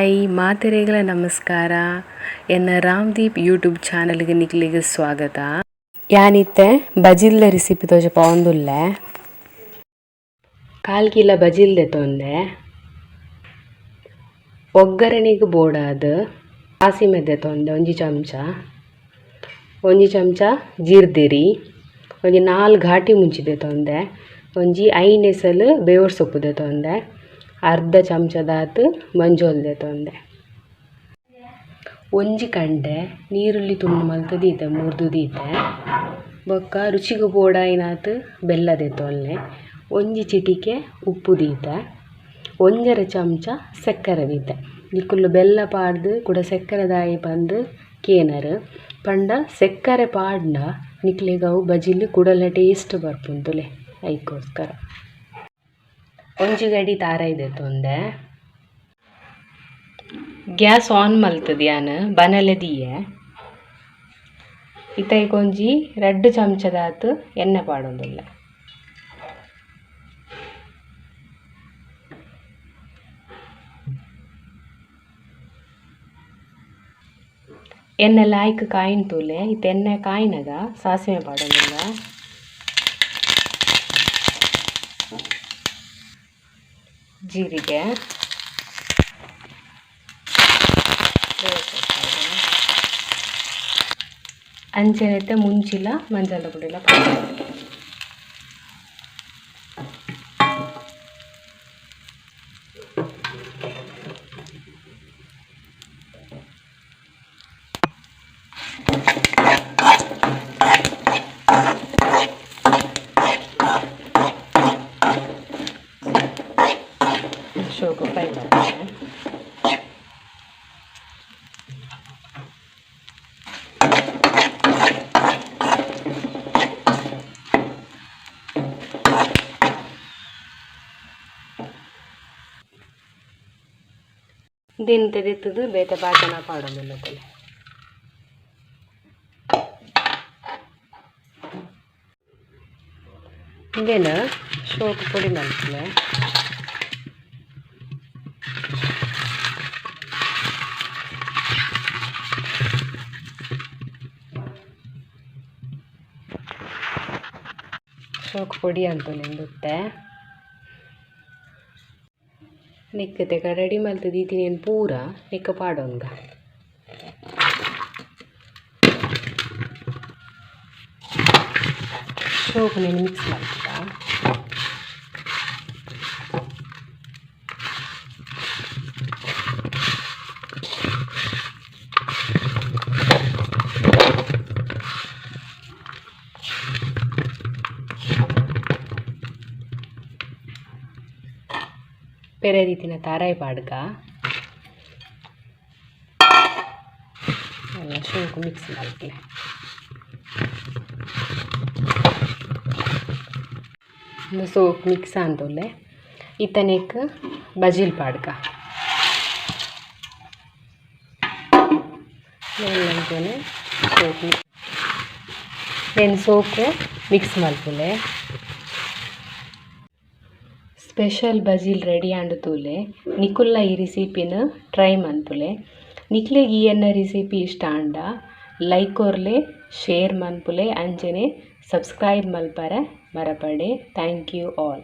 Hi ಮಾತೆರೆಗಳ ನಮಸ್ಕಾರ. ಎನ್ನ ರಾಮದೀಪ್ YouTube ಚಾನಲ್ಗೆ ನಿಕ್ಲೆಗ್ ಸ್ವಾಗತ. ಯಾನಿತ್ತೆ ಬಜಿಲ್ದ ರೆಸಿಪಿ ತೋಜಪಾವೊಂದುಲ್ಲೆ. ಕಾಲ್ ಕಿಲ ಬಜಿಲ್ ದೆತೊಂದೆ. ಒಗ್ಗರಣೆಗ್ ಬೋಡಾದ್ ಸಾಸಿಮೆ ದೆತೊಂದೆ ಒಂಜಿ ಚಮಚ, ಒಂಜಿ ಚಮಚ ಜೀರ್ದೆರಿ, ಒಂಜಿ 4 ಘಾಟಿ ಮುಂಚಿ ದೆತೊಂದೆ, ಒಂಜಿ 5 ಎಸಲ್ ಬೇವರ್ ಸೊಪ್ಪು ದೆತೊಂದೆ, ಅರ್ಧ ಚಮಚದಾತ್ ಮಂಜೋಲ್ ದೆತೊಂದೆ, ಒಂಜಿ ಕಂಡೆ ನೀರುಳ್ಳಿ ತುಂಡು ಮಲ್ತ್ ದೀತೆ ಮೂರ್ದು ದೀತೆ, ಬೊಕ್ಕ ರುಚಿಗ್ ಬೋಡಾಯಿನಾತ್ ಬೆಲ್ಲ ದೆತೊನ್ನೆ, ಒಂಜಿ ಚಿಟಿಕೆ ಉಪ್ಪು ದೀತೆ, 1.5 ಚಮಚ ಸಕ್ಕರೆ ದೀತೆ. ನಿಕುಲು ಬೆಲ್ಲ ಪಾಡ್ದು ಕುಡ ಸಕ್ಕರೆ ದಾಯಿ ಪಂದ್ ಕೇನರ್ ಪಂಡ ಸಕ್ಕರೆ ಪಾಡ್ಂಡ ನಿಕ್ಲೆಗ್ ಅವು ಬಜಿಲ್ ಕುಡಲ ಟೇಸ್ಟ್ ಬರ್ಪುಂಡುಲೆ ಐಕೋಸ್ಕರ. ಒಂಜಿ ಗಡಿ ತಾರಾಯಿ ದೆತೊಂದೆ. ಗ್ಯಾಸ್ ಆನ್ ಮಲ್ತುದು ಯಾನ್ ಬನಲೆ ದೀಯೆ. ಇತ್ತೆ ಐಕ್ ಒಂಜಿ 2 ಚಮಚದಾತ್ ಎಣ್ಣೆ ಪಾಡೊಂದುಲ್ಲೆ. ಎಣ್ಣೆ ಲಾಯ್ಕ್ ಕಾಯಿನ್ ತೂಲೆ. ಇತ್ತೆ ಎಣ್ಣೆ ಕಾಯಿನಗ ಸಾಸಿವೆ ಪಾಡೊಂದುಲ್ಲೆ. ಜೀರಿಗೆ, ಅಂಚನೆ ಮುಂಚಿಲ ಮಂಜಲ್ ಪುಡಿಲ ಪಾಡೊಂದುಲ್ಲೆ. ಶೋಕು ಫ್ರೈ ಮಾಡ್ತೇನೆ. ದಿನ ತೆಗೆತದು ಬೇತೆ ಬಾಚನ ಪಾಡೊಂದುಲ್ಲ ತೂಲೆ. ಇಂದೆನ್ ಶೋಕು ಪೊಡಿ ಮಲ್ಪುಲೆ. ಶೋಕು ಪೊಡಿ ಅಂತೊಲಿಂದುತ್ತೆ. ನೆಕ್ಕ್ ತೆಕ ರೆಡಿ ಮಲ್ತ್ ದೀತಿನೇನ್ ಪೂರ ನೆಕ್ಕ್ ಪಾಡೊನ್ಗ. ಶೋಕು ನೆನ್ ಮಿಕ್ಸ್ ಮಲ್ಪುಗ. ಪೆರೆ ದೀತಿನ ತಾರಾಯಿ ಪಾಡ್ಗ. ಶೋಕು ಮಿಕ್ಸ್ ಮಲ್ಪುಲೆ. ಸೋಕ್ ಮಿಕ್ಸ್ ಆಂತೊಲ್ಲೆ. ಇತ್ತೆ ನೆಕ್ಕ್ ಬಜಿಲ್ ಪಾಡ್ಗ. ಅಂಚನೆ ಸೋಕು ನೆನ್ ಸೋಕು ಮಿಕ್ಸ್ ಮಲ್ಪುಲೆ. ಸ್ಪೆಷಲ್ ಬಜಿಲ್ ರೆಡಿ ಆಂಡ್ ತೂಲೆ. ನಿಕುಲ್ಲ ಈ ರೆಸಿಪಿನ್ ಟ್ರೈ ಮನ್ಪುಲೆ. ನಿಕ್ಲೆಗ್ ಈ ಎನ್ನ ರೆಸಿಪಿ ಇಷ್ಟ ಆಂಡ ಲೈಕ್ ಕೊರ್ಲೆ, ಶೇರ್ ಮನ್ಪುಲೆ, ಅಂಚನೆ ಸಬ್ಸ್ಕ್ರೈಬ್ ಮಲ್ಪರೆ ಮರಪಡೆ. Thank you all.